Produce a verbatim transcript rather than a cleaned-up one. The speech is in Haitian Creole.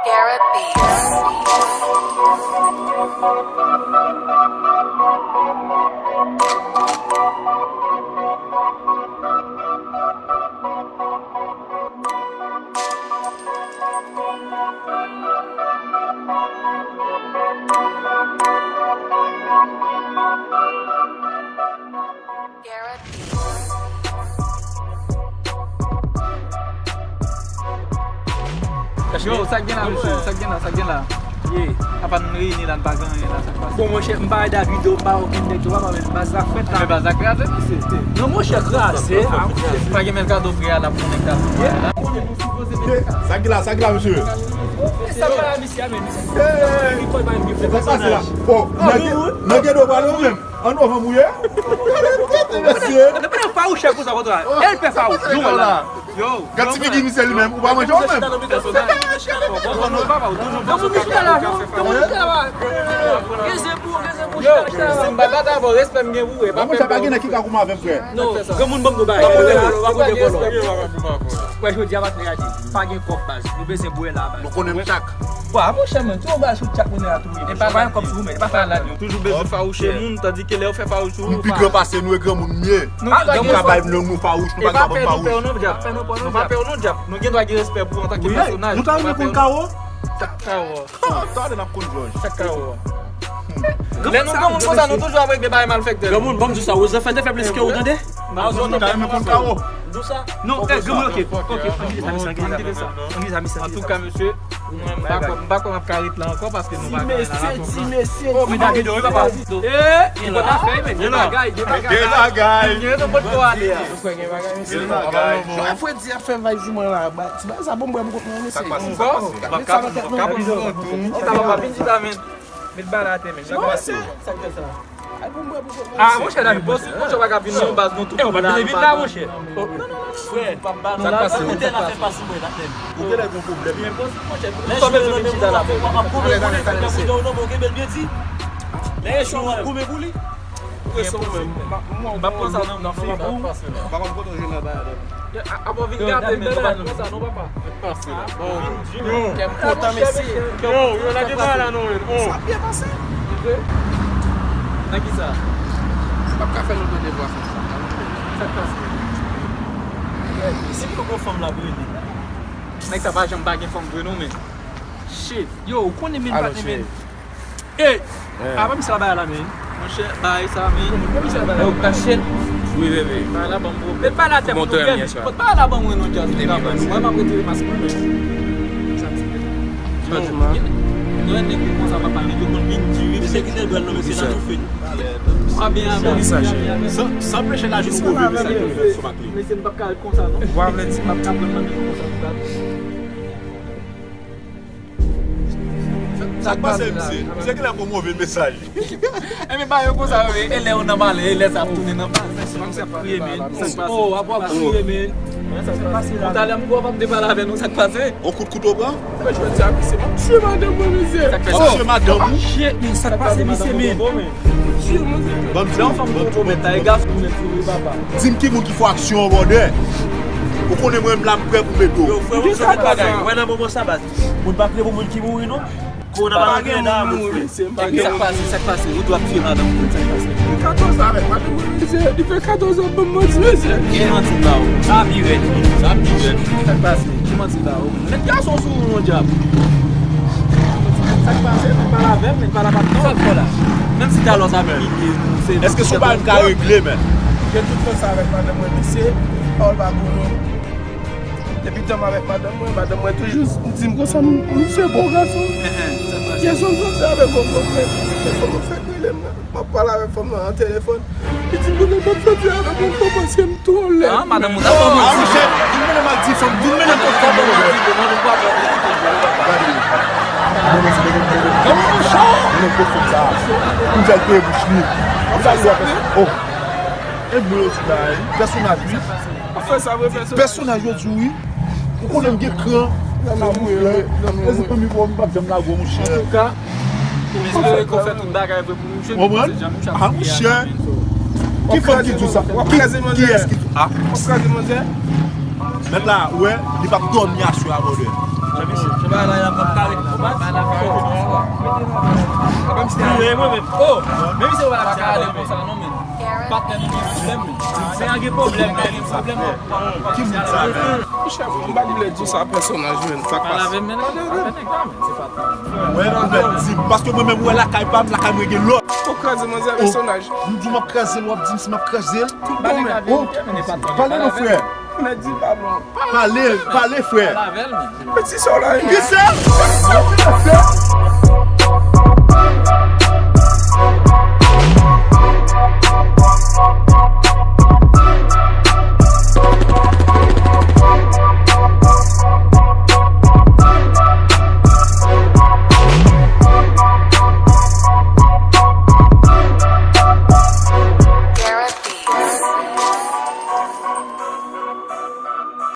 Garrett Beats. Yo, sa k gen la, mesye? Sa k gen la? Sa k gen la? Apa n reyini la, n pa gen anyen la, sa k pase? Bon, monchè, m pa wè dat videyo, m pa wè okenn nèg yo, papa, men baz la fèt la. Men baz la kraze, mesye. Non, monchè, kraze. Pa gen men kado prè a, l ap konnen kado prè a la. Sa k gen la, sa k gen la, mesye? Sa k gen la, mesye, a, men. Sa k pase la? Bon, nan gen, nan gen dwa pale ou menm. An novanm ou ye? Mesye. Nan pale fawouchè konsa kontra. El pè fawouch. Nou wè la. Yo, gad ti figi misye li menm. Ou pa manje ou menm? Yo, si m pa bat avè w, respè m gen pou ou, e pa pè. Mwen pa gen nèg ki ka kouman avè m, frè. Non, granmoun ban m nou bagay. Wè, jodi a pa t reyaji. Pa gen kòb, baz. Nou bezwen bwè la, baz. Nou konnen m chak. Wa, monchè, men, ti yon bagay sou tchak mwen la tou. E pa gen kòb sou ou, men, e pa fè la. Toujou bezwen fawouche moun, tandike lè yo fè fawouch ou, m pi gran pase nou e granmoun m ye. Nou pa ka bay non nou fawouch, nou pa ka ban m fawouch. Nou pa pè non, djab. Nou gen dwa gen respè pou antanke pèsonaj. Nou ta renmen konn Kawo? Kawo. Talè n ap konn jòj. Chak Kawo. Lè nou granmoun konsa, nou toujou ap regle bagay malfektè. Granmoun, ban m di sa, Rosa fè te fè plis ke ou, tande? Ou ta renmen konn Kawo? Di sa. Non, eh, granmoun, ok, ok, ann kite sa, mesye, ann kite sa. Antouka, mesye, mwen, m pa kwè, m pa kwè m ap ka ret la ankò paske nou pa ka ret la. Ti mesye, ti mesye. Oh, men David, wi, papa. Eh, li konn afè, men gen bagay, gen bagay. Gen bagay. Gen bagay. Gen bagay. Fredi ap fè vay sou mwen la. Ti bagay sa bon, m bwè m kont mwen, mesye. Sa k pase? Sa k pase? M ap ka, m ap ka pran yon tou. Chita, papa, vin chita, men. Met bal atè, men. Sa k pase? Sa k fè sa? Ay, pou m bwè pou kont mwen. Ah, monchè, David, bon, si monchè pa ka vin nan yon baz, nou tout la, vin la, monchè. Frè, sa k pase? Ou te la fè pase mwen, la, men. Ou genlè gen pwoblèm. Men bon, si monchè, m ap goumen pou li, m ap goumen pou li, m ap goumen pou li. Lè yo chou, m ap goumen pou li. Ou presyon ou menm. M ap pran sa nan, nan figi w. M pa konn kote w jwenn nan bagay la. Apa w vin gate, men, nou pa t konsa non, papa. Kè m kontan, mesye. Yo, yo, lage bagay la non, men. Sa ap byen pase. Nan ki sa? M p ap ka fè nou tande vwa sa. Sa k pase? Si m poko fanm la brele. Nèg sa pa janm pa gen fanm vre non, men. Shit. Yo, ou konnen men patnè, men. Ey! Apa misye la bay la, men? Monchè, bay sa, men. Yo, kachèt. Wi, bebe. Bay la ban m, bro. Met bay la tèt, bro. Bay la ban mwen non, djaz. Mwen, m ap retire mask mwen, men. Sa m di, men. Yo, nèg konsa, papa, nèg yo konn vin di, wi. Mesye ki te dwèl non, mesye, nan tou fini. Mwen byen avè. Sa, sa anpeche la jis pou viv, sa ki fè sou mak li. Mesye, m p ap ka ret konsa, non. Wa vle di m ap ka pran nan men konsa, pou gade. Sa k pase, misye? Misye genlè gon move mesaj. Ebyen, ba yo konsa, yo ye. E lè yo nan malè, e lè sa ap tounen nan baz. Sa k pase? Oh, ap wap kriye, men. Sa k pase la? Talè m kwè w pa m te pale avè nou, sa k pase? On kout kouto pran? Mwen jodi a, misye, m ap tiye madanm mwen, mesye. Sa k pase? W ap tiye madanm ou? Shit, men, sa k pase, mesye, men? Ban m di w, ban m di w, ban m di w. Di m ki moun ki fè aksyon an, brother. Ou konnen mwen, m la, m prè pou m ede w. Yo, frè, ou sou tout bagay. Wè nan moman sa, baz. Moun pa prè pou moun ki mouri, non. Kowona pa nan kè la, mon frè. Sa k pase, sa k pase? Ou dwe ap tiye madanm ou, sa k pase? Li katòz an avèk madanm mwen, mesye. Li fè katòz an ap ban m manti, mesye. Ki manti sa, o? Sa pi rèd. Sa pi rèd. Sa k pase? Ki manti sa, o? Met gason sou ou, non, djab. Sa k pase? Met pale avè m, met pale avè m. Sa k fè la? Menm si talè w ta vin imilye nou, se... Èske se yon bagay m ka regle, men? Gen tout tan sa avèk madanm mwen, mesye. Pawòl pa gwo, non. Depi tan m avèk madanm mwen, madanm mwen toujou di m konsa, m, m se bon gason. Yè swa m soti avèk yon fanm, men, yon fanm fèk rele m nan. M ap pale avèk fanm nan nan telefòn. Li di m kote m ap soti avèk yon fanm paske m twò lèd. Ah, madanm ou ta fè manti. Ah, monchè, vin mennen m ak ti fanm, vin mennen m ak fanm, monchè. Gade. Gade, monchè. Mennen m kot fanm sa. Pou m fè l peye bouch li. Pou m fè l wè. Oh. E mwen yo di la, pèsonaj, wi. Ou fè sa vre, pèsonaj. Pèsonaj yo di wi. Ou konnen m gen kran. Sa mwen, e se premye fwa m p ap janm lage w, monchè. Antouka, m espere ke w fè tout bagay vre pou misye. Konprann? Ah, monchè. Ki fanm ki di w sa? Ki, kiyès ki di w? Ah. Mèt la, ou wè, li p ap dòmi aswè a, brother. Ki moun sa? Monchè, m pa t vle di w sa pèsonaj, men sa k pase. Wè, ou mèt di m, paske mwen menm, ou wè lakay pa m, lakay mwen gen lòt. Ou kraze manzè pèsonaj. M di w m ap kraze l, w ap di m si m ap kraze l. Tout bon, men. Pale non, frè. Mèt di pa bon. Pale, pale, frè. Pale avè l, men. Mèt di sa w la, men. Ki sa? Ki sa, frè?